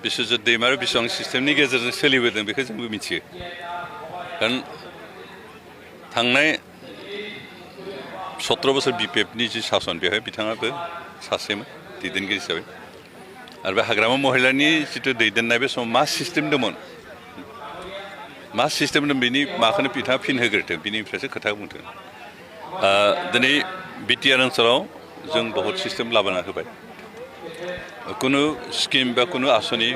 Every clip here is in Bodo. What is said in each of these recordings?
बिश्वजित दैमारिया बेसेबां सिस्टेमनि गेजेरजों सोलिबोदों बेखौ जोंबो मिथियो कारण थांनाय 17 बोसोर बिपिएफनि जि सासन बेवहाय बिथाङाबो सासेमोन दैदेनगिरि हिसाबै आरो बे हाग्रामा महिलानि जिथु दैदेननाय बे समाव मा सिस्टेम दंमोन मा सिस्टेम दं बेनि माखौनो बिथाङा फिन होग्रोथों बिनिफ्रायसो खोथा बुंथों दिनै बिटिआर ओनसोलाव जों बहुत सिस्टेम लाबोना होबाय कुनु स्किम बा कुनु आसनि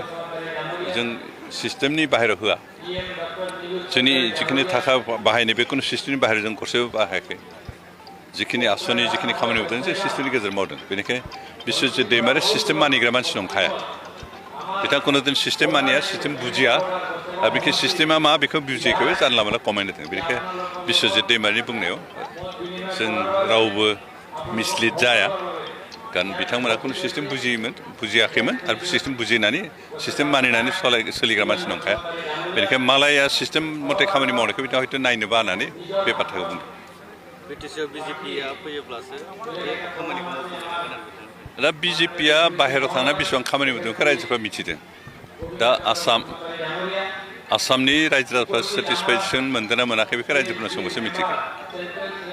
जों सिस्टेमनि बाहेरायाव होआ जोंनि जिखिनि थाखा बाहायनाय बे कुनु सिस्टेमनि बाहेरायाव जों गरसेबो बाहायाखै जिखिनि आसनि जिखिनि खामानि मावदों जों सिस्टेमनि गेजेरजों मावदों बेनिखायनो बिश्वजित दैमारिया सिस्टेम मानिग्रा मानसि नंखाया बिथाङा कुनु दिन सिस्टेम मानिया सिस्टेम बुजिया आरो बेखौ सिस्टेमा मा बेखौ बुजियैखौबो जानला मोनला कमेन्ट होदों बेनिखायनो बिश्वजित दैमारिनि बुंनायाव जों रावबो मिसलिड जाया कारण बिथांमोना कुनु सिस्टेम बुजियाखैमोन आरो सिस्टेम बुजिनानै सिस्टेम मानिनानै सोलिग्रा मानसि नंखाया बेनिखायनो मालाया सिस्टेम मथे खामानि मावनायखौ बिथाङा हयथ' नायनो बानानै बे बाथ्राखौ बुंदों बिटिसिआव बिजेपिआ फैयोब्लासो बे खामानिखौ मावफुंनो हागोन दा बिजेपिआ बाहेरायाव थांना बेसेबां खामानि मावदों बेखौ रायजोफ्रा मिथिदों दा आसामनि रायजो राजाफ्रा सेटिसफेक्सन मोनदों ना मोनाखै बेखौ रायजोफोरनो सोंबासो मिथिगोन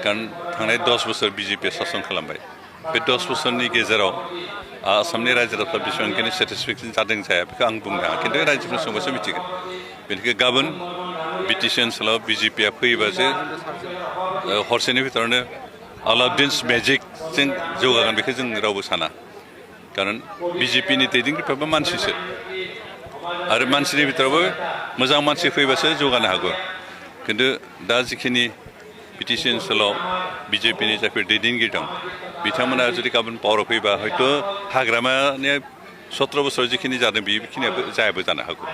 कारण थांनाय 10 बोसोर बिजेपिआ सासन खालामबाय बे 10 बोसोरनि गेजेराव आसामनि रायजो राजाफ्रा बेसेबांखिनि सेटिसफेक्सन जादों जाया बेखौ आं बुंनो हाया खिन्थु रायजोफोरनो सोंबासो मिथिगोन बेनिखायनो गाबोन बिटिसि ओनसोलाव बिजेपिआ फैयोबासो हरसेनि भितरावनो आलाउद्दिन्स मेजिकजों जौगागोन बेखौ जों रावबो साना कारण बिजेपिनि दैदेनगिरिफ्राबो मानसिसो आरो मानसिनि भितरावबो मोजां मानसि फैबासो जौगानो हागौ खिन्थु दा जिखिनि बिटिसि ओनसोलाव बिजेपिनि जायफोर दैदेनगिरि दं बिथांमोना जुदि गाबोन पावाराव फैबा हयथ' हाग्रामानि 17 बोसोराव जिखिनि जादों बेखिनियाबो जायाबो जानो हागौ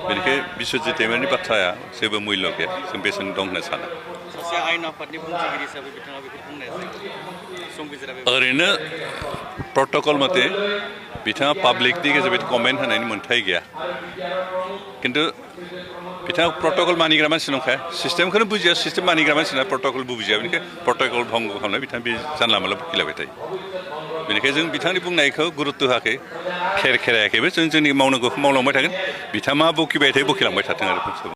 बेनिखायनो बिश्वजित दैमारिनि बाथ्राया जेबो मुल्य गैया जों बेसेन दं होनना साना सासे आयेन आफादनि बुंथिगिरि हिसाबै बिथाङा बेखौ बुंनायासै संबिजिरा ओरैनो प्रट'कल मथे बिथाङा पाब्लिकनि गेजेराव कमेन्ट होनायनि मोन्थाय गैया खिन्थु बिथाङा प्रट'कल मानिग्रा मानसि नंखाया सिस्टेमखौनो बुजिया सिस्टेम मानिग्रा मानसिना प्रट'कलबो बुजिया बेनिखायनो प्रट'कल भंग खालामनाय बिथाङा बे जानला मोनला बुखिलायबाय थायो बेनिखायनो जों बिथांनि बुंनायखौ गुरुत्त' होआखै खेरायाखैबो जों जोंनि मावनांगौखौ मावलांबाय थागोन बिथाङा मा बखिबाय थायो बखिलांबाय थाथों आरो